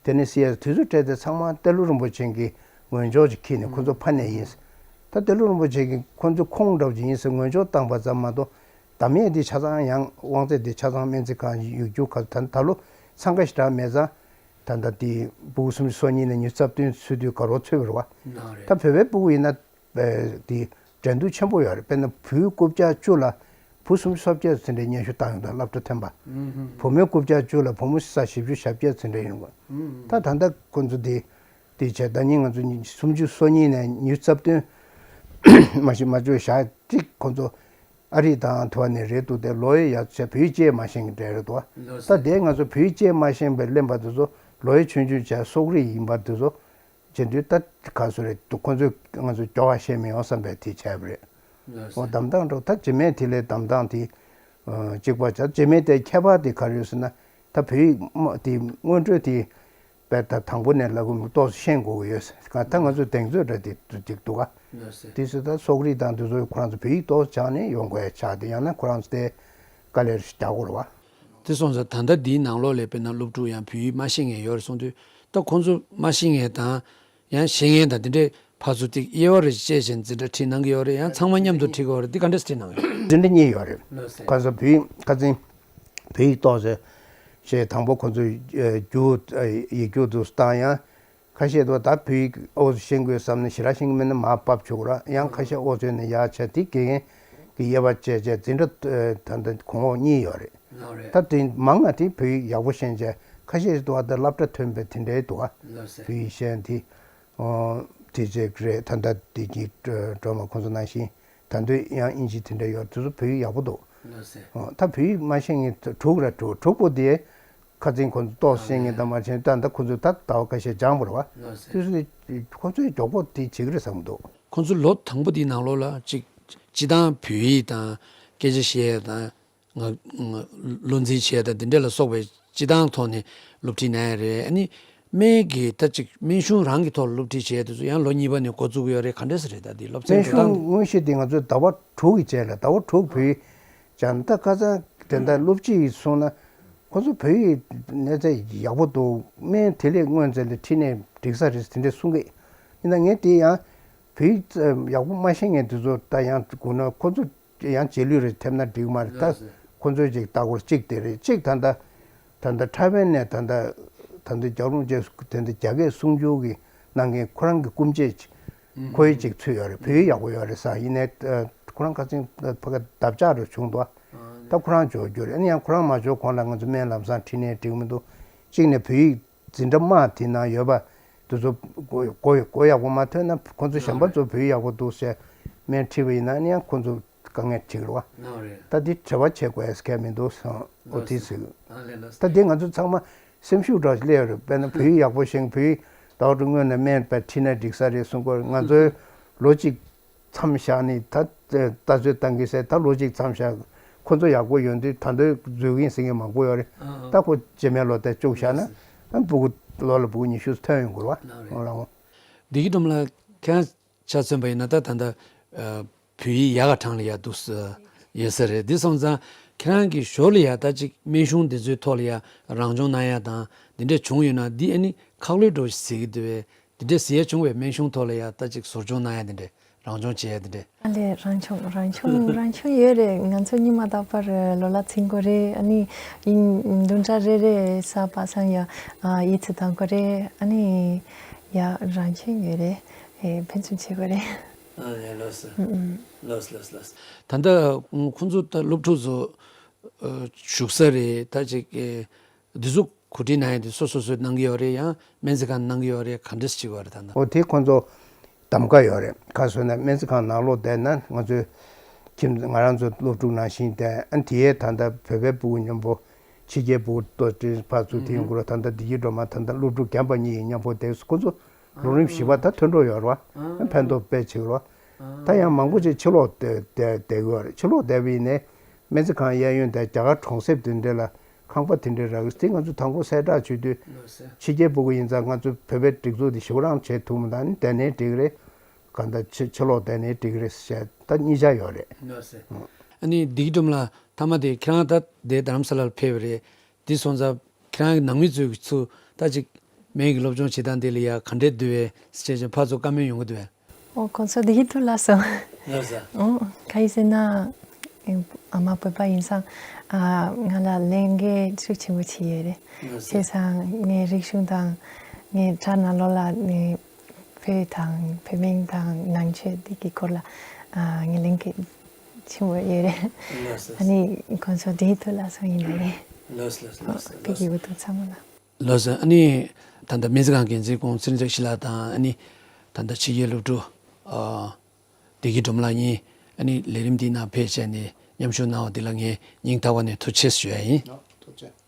དེ་ནས་སི་ཡ་དུས་ཚོད་སྤྲད་དེ་ཚང་མ་ཏེ་ལོ་རིན་པོ་ཆེ་གི་ངོས་འབྱོར་ཅིག་ཁྱེར་ནས་ཁོ་ཚོ་ཕ་ནས་ཡིན། ད་ཏེ་ལོ་རིན་པོ་ཆེ་གི་ཁོ་ཚོ་ཁོང་འདྲ་བོ་ཅིག་ཡིན་ཟེར་ངོས་འབྱོར་བཏང་པ་ཙམ་མ་གཏོགས་གདམ་ཡས་དེ་ཆ་ཚང་ཡང་དབང་ཚད་དེ་ཆ་ཚང་སྨན་རྩིས་ཁང་ཡོད་རྒྱུ་ག་ད་ད་ལོ་འཚང་ཁ་ཞེ་དྲག་མེད་ཙང་། ད་ལྟ་དེ་ཕྲུ་གུ་སུམ་ཅུ་སོ་གཉིས་ནས་ཉི་ཤུ་རྩ་བདུན་ཚུད་དུས་དགའ་རོགས་ཚུད་པ་རེད་བ། ད་བོད་པའི་ཕྲུ་གུ་ཡིན་ན། དེ་འགྲན་བསྡུར་ཆེན་པོ་ཡོད་རེད། དཔེར་ན་བུ་རྐུབ་བཀྱག་བཅུ་ལ་བུ་སུམ་ཅུ་སོ་བརྒྱད་ཚོད་འདྲ་སྙན་ཞུ་བཏང་ཡོང་དང་སློབ་གྲྭ་ཐོན་པ། བུ་མོའི་རྐུབ་བཀྱག་བཅུ་ལ་བུ་མོ་ས་བཞི་བཅུ་ཞེ་བརྒྱད་ཚོད་འདྲ་ཡོང་དགོས། ད་ད་ལྟ་ཁོ་ཚོ་དེ་དེ་བྱས་ཟླ་ཉིན་ང་ཚོ་སུམ་ཅུ་སོ་གཉིས་ནས་ཉི་ཤུ་རྩ་བདུན་མ་ཞིག་མ་བཅོས་ཞག་གཅིག་ཁོ་ཚོ་ ཨ་རི་དང་དེ་བ་ནས་རེད་འདུག་སྟེ། ལོ་ཡི་ཡ་ཆ་བོད་ཡིག་བཅས་མ་ཤེས་མཁན་རེད་འདུག་བ། ད་དེ་ང་ཚོ་བོད་ཡིག་བཅས་མ་ཤེས་པའི་གླེན་པ་དེ་ཚོ་ལོ་ཡི་ཆུང་ཆུང་བྱས་སོག་རིགས་ཡིན་པ་དེ་ཚོ་བྱེད་དུས། ད་ག་སུ་རེད་འདུག་ཁོ་ཚོས་ང་ཚོ་སྐྱོ་བ་བཤད་མི་ཡོང་བསམ་པའི་དེ་བྱས་པ་རེད། འོ་གདམ་སྟངས་འགྲོ་ད་རྗེས་མའི་དེ་ལས་གདམ་སྟངས་དེ་གཅིག་པ་བྱ། རྗེས་མའི་དེ་ཁྱད་པར་དེ་ག་རེ་ཡོད་ཟེར་ན། ད་བོད་ཡིག་དེ་སྔོན་འགྲོ་དེ་དཔེ་ད་དང་པོ་ནས་ལབ་དགོས་མི་ཏོག་ཙམ་ཤེས་དགོས་ཀྱི་ཡོད་ཟེར། ད་ང་ཚོ་གདེང་ཚོད་འདྲ་དེ་ཅིག་འདུག་ག། དེ་ཚོ་ད་སོག་རིགས་དང་དེ་ཚོ་ཁོ་རང་ཚོ་བོད་ཡིག་ཏོག་ཙམ་སྦྱངས་ནས་ཡོང་དགོས་ཡ་ཆགས་ཏེ། ཡང་ན་ཁོ་རང་ཚོ་དེ་དཀའ་ལས་རྒྱག་དགོས་རེད་བ། དེ་སོང་ཙང་ད་ལྟ་འདིའི་ནང་ལོགས་ལ་དཔེར་ན་སློབ་ཕྲུག་ཡང་བོད་ཡིག་མ་ཤེས་མཁན་ཡོད་རེད་གསུངས་དུས། ད་ཁོང་ཚོ་མ་ཤེས་མཁན་དང་ཡང་ཤེས་མཁན་དང་དེ་འདྲའི་ཕར་ཚུར་ཏིག་དབྱེ་བ་རེ་བཅད་བྱས་འཛིན་གྲྭ་ཁྲིད་གནང་གི་ཡོད་རེད། ཡང་ཚང་མ་མཉམ་དུ་ཁྲིད་དགོས་རེད། འདི་ག་འདྲས་ཁྲིད་གནང་ཡོད། འཛིན་གྲྭ་གཉིས་ཡོད་རེད། ལགས་སོ། ཁ་སང་བོད་ཡིག་ཁ་སང་བོད་ཡིག་ཏོག་ཙམ་ཞེས་དང་པོ་ཁོང་ཚོས་རྒྱུགས་ཡིག་རྒྱུགས་དུ་བཏང་ཡང་། ཁ་ཤས་དུ་ད་བོད་ཡིག་ཨོ་ཤེས་དགོས་བསམ་ནས་ཞེ་དྲག་ཤེས་ཀྱི་མེད་ན་མར་ཕབ་ཆོག་ར། ཡང་ཁ་ཤས་ཨོ་བཟོས་ནས་ཡར་བྱས་དེ་དགེ་རྒན་གྱི་དབྱེ་བ་བཅད་བྱས་འཛིན་གྲྭ་ད་ལྟ་གོང་འོག་གཉིས་ཡོད་རེད། ད་དེ་མང་ང་དེ་བོད་ཡིག་ཡག་པོ་ཤེས་བྱས། ཁ་ཤས་དུ་ད་སློབ་གྲྭ་ཐོན་པའི་དེ་འདྲའི་དུ་བ་བོད་ཡིག་ཤེས་དེ། ཨོ། དེ་བྱས་རེད། ད་ལྟ་དེ་གྱི་སྒྲོལ་མ་ཁོང་ཚོ་ནང་བཞིན་ད་དུང་ཡང་དབྱིན་ཇི་དེ་འདྲ་ཡོད། དེ་ཚོ་བོད་ཡིག་ཡག་པོ་འདུག། ཨོ། ད་བོད་ཡིག་མ་ཤེས་མཁན་དྲུག་ར་དྲུག་དྲུག་པོ་དེ་ཁ་སང་ཁོང་ཚོ་ཏོག་ཙམ་ཤེས་མཁན་དང་མ་ཤེས་མཁན། ད་ལྟ་ཁོང་ཚོས་ད་ཟླ་བ་ཁ་ཤས་སྦྱངས་པ་རེད་བ། དེ་ཚོ་ཁོང་ཚོས་མགྱོགས་པོ་དེ་བྱེད་ཀྱི་རེད་བསམ་གྱི་འདུག། ཁོང་ཚོ་ལོ་དང་པོ་དེའི་ནང་ལོགས་ལ་གཅིག་སྤྱི་བཏང་བོད་ཡིག་དང་སྐད་ཆ་བཤད་ཡ་དང་། ང་ང་བློ་འཛིན་བྱས་དང་དེ་འདྲ་ལ་སོགས་པའི་སྤྱི་བཏང་ཐོག་ནས་སློབ་ཁྲིད་གནང་ཡ་རེད། ཨ་ནི་སྨན་གྱི་ད་ཅིག་སྨན་གཞུང་རང་གི་ཐོག་ལ་སློབ་ཁྲིད་བྱས་དེ་ཚོ་ཡང་ལོ་གཉིས་པ་ནས་འགོ་བཙུགས་ཀྱི་ཡོད་རེད། ག་འདྲས་སེ་རེད། ད་དེ་སློབ་ཚན་སྨན་འགྲོ་གཞུང་སྟངས། དངོས་གཞི་དེ་ང་ཚོས་ཟླ་བ་དྲུག་གི་རྗེས་ལ་ཟླ་བ་དྲུག་བོད་ཡིག་སྦྱངས། ད་ཁ་སང་དེ་འདྲ་སློབ་སྤྱི་ཡིས་གསུངས་ན། ཁོ་ཚོ་བོད་ཡིག་གནས་ཚད་ཡག་པོ་འདུག། སྨན་དེ་ལས་སྔོན་ཚད་ལ་ཁྲིད་ནས་འགྲིག་ས་རེད་དེ་འདྲས་གསུང་གི། ཡིན་ན་ངས་དེ་ཡང་བོད་ཡིག་ཡག་པོ་མ་ཤེས་མཁན་དེ་ཚོ་ད་ཡང་དགོངས་ན་ཁོ་ཚོ་ཡང་རྗེས་ལུས་རེ་ཐེབས་ན་འགྲིག་མ་རེད། ད་ལགས་སོ། ཁོ་ཚོའི་ཅིག་ལྟ་སྐོར་གཅིག་དེ་རེད། གཅིག་ད་ལྟ་ད་ལྟ་ཁྲ་བན་ནས་ད་ལྟ་ད་ལྟ་རྒྱལ་རོང་ཅེས་དེ་འདྲ་རྒྱ་སྐད་གསུང་སྒྱུར་གྱི་གནང་མཁན་ཁོ་རང་གི་སྐུ་མཆེད་ཅིག་ཁོའི་ཅིག་ཚུད་ཡོད་རེད། བོད་ཡིག་ཡག་པོ་ཡོད་རེད་ཟེར། ཡིན་ནའི་ཁོ་རང་ཁ་སང་ཕ་གི་འདབ་ཆགས་རུ་བྱུང་འདུག། ད་ཁོ་རང་འབྱོར་རྒྱུ་རེད། ཨ་ནི་ཡང་ཁོ་རང་མ་འབྱོར་གོང་ལ་ང་ཚོ་སྨན་ལམ་སང་ཁྲིད་ནས་འགྲིག་མི་འདུག། གཅིག་ནས་བོད་ཡིག་འཛིན་གྲྭ་དམའ་དེ་ནང་ཡོད་པ་དེ་ཚོ་གོ་གོ་ཡག་པོ་མ་ཐོན་ན། ཁོང་ཚོ་གཞན་པ་ཚོ་བོད་ཡག་པོ་འདུག་ཟེར་སྨན་ཁྲིད་པ་ཡིན་ན་ཡང་ཁོང་ཚོ་དཀའ་ངལ་འཕྲད་ཀྱི་རེད་བ། ད་འདི་བྲེལ་བ་བྱེད་དགོས་ཡ་གལ་མི་འདུག་ཟེར། ཨོ་དེ་ཟེར། ད་འདི་ང་ཚོ་ཚང་མ་སེམས་ཤུགས་འདྲ་སླེབས་ཡོད་རེད། དཔེར་ན་བོད་ཡིག་ཡག་པོ་ཤེས། བོད་ཡིག་ཟླ་བ་དྲུག་སྔོན་ནས་སྨན་པ་ཁྲིད་ན་འགྲིག་ས་རེད་གསུང་གི་ཡོད་རེད། ང་ཚོའི་ལོ་གཅིག་མཚམས་བཞག་ནས་ད་ལྟ་ཚོད་བཏང་གི་ཟེར། ད་ལོ་གཅིག་མཚམས་བཞག། ཁོ་ཚོ་ཡག་པོ་ཡོང་དུས་ད་དུང་འཛུལ་གྱིན་ཟེར་མཁན་མང་པོ་ཡོད་རེད། ཨ་ཨ། ད་ཁོ་རྗེས་མའི་ལོ་དེ་བཅུག་བཞག་ན། ཨ་སྤུ་གུ་ལོ་ལ་སྤུ་གུ་ཉི་ཤུ་ཐོན་ཡོང་གི་རེད་བ། ཨ་རེད། ཨོ་ལགས་འོ། བདེ་སྐྱིད་སྒྲོལ་མ་ལགས། ཁྱེད་རང་ཆ་མཚོན་པ་ཡིན་ན་ད་ད་ལྟ་ཨ་བོད་ཡིག་ཡག་ག་གྲངས་ལ་ཡག་འདུག་ཡོད་ས་རེད། འདི་སོང་ཙང་ཁྱེད་རང་གི་ཞོར་ལ་ཡ་ད་ཅིག་སྨན་གཞུང་འདི་ཚོའི་ཐོག་ལ་ཡ་རང་སྦྱོང་གནང་ཡ་དང་འདི་འདྲ་བྱུང་ཡོད་ན། འདི་ཨ་ནི་ཁག་ལོས་འགྲོ་ཟེར་གྱི་འདུག་བས། འདི་འདྲ་ཟེར་ཡ་བྱུང་བས། སྨན་གཞུང་ཐོག་ལ་ཡ་ད་ཅིག་ཟུར་སྦྱོང་གནང་ཡ་འདི་འདྲ། རང་སྦྱོང་བྱེད་ཡ་འདི་འདྲ། ཨ་ལས། རང་སྦྱོང་རང་སྦྱོང་རང་སྦྱོང་ཡོད་རེད། ང་ཚོ་ཉི་མ་རྟག་པར་ལོ་ལ་ཚིག་མགོ་རེ། ཨ་ནི་ཡིན་བདུན་ཕྲག་རེ་རེ་ས་པ་སང་ཡ་ཨ་ཡིད་ཚིམ་བཏང་དགོས་རེད། ཨ་ནི་ཡ་རང་སྦྱོང་ཡོད་རེད། ཨེ་ཕན་ཚུན་བྱེད་དགོས་རེད། ཨ་ལས། ལགས་སོ། ཨུ་ཨུ། ལགས་ལགས་ལགས། ད་ལྟ་ཁོང་ཚོ་ད་སློབ་ཕྲུག་ཚོ་ཨ་བཞུགས་ས་རེད། ད་ཅིག་ཨེ་འདི་ཚོ་གོ་སྒྲིག་གནང་ཡ་དེ་སོ་སོ་སོས་གནང་གི་ཡོད་རེད། ཡང་སྨན་རྩིས་ཁང་གནང་གི་ཡོད་རེད། ག་འདྲས་བྱེད་དགོས་རེད་ད་ལྟ། ཨོ་དེ་ཁོང་ཚོ་གདམ་ག་ཡོད་རེད། ག་རེ་ཟེར་ན་སྨན་རྩིས་ཁང་ནང་ལོགས་བསྡད་ན་ང་ཚོའི་ཁྱིམ་ང་རང་ཚོ་སློབ་ཕྲུག་ནང་བཞིན་བསྡད། ཨ་དེ་ཡས་ད་ལྟ་བོད་པའི་སྤུ་གུ་མཉམ་པོ་ཕྱི་རྒྱལ་སྤུ་གུ་ཏོག་ཙམ་ཕར་ཚུར་དེ་ཡོང་གི་རེད། ད་ལྟ་བདེ་སྐྱིད་སྒྲོལ་མ་ད་ལྟ་སློབ་ཕྲུག་རྒན་པ་གཉིས་ཡིས་མཉམ་པོ་བསྡད། ཁོང་ཚོ་ལོ་རིམ་བཞི་པ་ད་ཐོན་འགྲོ་ཡོད་རེད་བ། ཕན་ཐོགས་དཔེ་ཆེ་གི་རེད་བ། ད་ཡང་མང་པོ་ཅིག་ཕྱི་ལོགས་བསྡད་བསྡད་བསྡད་གི་ཡོད་རེད། ཕྱི་ལོགས་བསྡད་པ་ཡིན་ནའི་སྨན་རྩིས་ཁང་གཡས་གཡོན་དེ་རྒྱ་གར་གྲོང་གསེབ་དེ་འདྲ་ལ་ཁང་པ་དེ་འདྲ་རག་གི། དེ་ང་ཚོ་དང་པོ་གསལ་བསྒྲགས་བྱེད་དུས་ཕྱི་རྒྱལ་སྤུ་གུ་ཡིན་ཙང་ང་ཚོ་བོད་པའི་སྒྲིག་འཛུགས་དེ་ཞེ་པོ་རང་བྱེད་ཐུབ་མི་འདུག། ཨ་ནི་བསྡད་ནའི་འགྲིག་གི་རེད། གང་ལྟར་ཕྱི་ཕྱི་ལོགས་བསྡད་ནའི་འགྲིག་གི་རེད་ཟེར་ད་གཉིས་ཆ་ཡོད་རེད། ཨ་ནི་བདེ་སྐྱིད་སྒྲོལ་མ་ལགས། མཐའ་མ་དེ་ཁྱེད་རང་ད་དེ་རྡ་རམ་ས་ལར་ཕེབས་པ་རེད། དེ་སོང་ཙང་ཁྱེད་རང་གི་ནང་མི་ཚོས་ཚུར་ད་ཅིག་སྨན་གྱི་སློབ་སྦྱོང་བྱེད་སྟངས་དེ་ལ་ཡ་ག་འདྲས་འདུག་བས་ཟེར་བྱས་ཕར་ཚུར་བཀའ་མོལ་ཡོང་གི་འདུག་བས། ཨོ་ཁོང་ཚོ་བདེ་སྐྱིད་ཐུགས་ལ་སོང་། ལགས་སོ། ཨོ་ག་ཡིན་ཟེར་ན། ཨ་མ་བོད་པ་ཡིན་ཙང་ཨ་ང་ལ་ལས་འགན་ཤུགས་ཆེན་པོ་བྱས་ཡོད་རེད། ལགས་སོ། བྱས་ཙང་ངའི་རིག་གཞུང་དང་ངའི་དྲ་ནང་ལོགས་ལ་ནི་བོད་དང་བོད་སྨན་དང་ནང་ཆོས་འདི་གི་སྐོར་ལ་ཨ་ངའི་ལས་འགན་ཆེན་པོ་ཡོད་རེད། ལགས་སོ། ཨ་ནི་ཁོང་ཚོ་བདེ་སྐྱིད་ཐུགས་ལ་སོང་ཡིན་ན་ཡིན། ལགས་སོ་ལགས་སོ་ལགས་སོ། བོད་ཀྱི་འུ་ཐུག་ཚང་མ་ལ། ལགས་སོ། ཨ་ནི་ད་ལྟ་སྨན་རྩིས་ཁང་འགན་འཛིན་ཁོང་ཚེ་རིང་ཚེ་ཞི་ལགས་དང་། ཨ་ནི་ད་ལྟ་ཕྱི་རྒྱལ་སློབ་ཕྲུག་ཨ་བདེ་སྐྱིད་སྒྲོལ་མ་ལགས་གཉིས་ཨ་ནི་ལས་རིམ་འདིའི་ནང་ཕེབས་བྱས་ནས་ མཉམ་ཞུགས་གནང་བ་འདི་ལ་ངས་སྙིང་ཐག་པ་ནས་ཐུགས་རྗེ་ཆེ་ཞུ་ཡ་ཡིན། ཐུགས་རྗེ་ཆེ།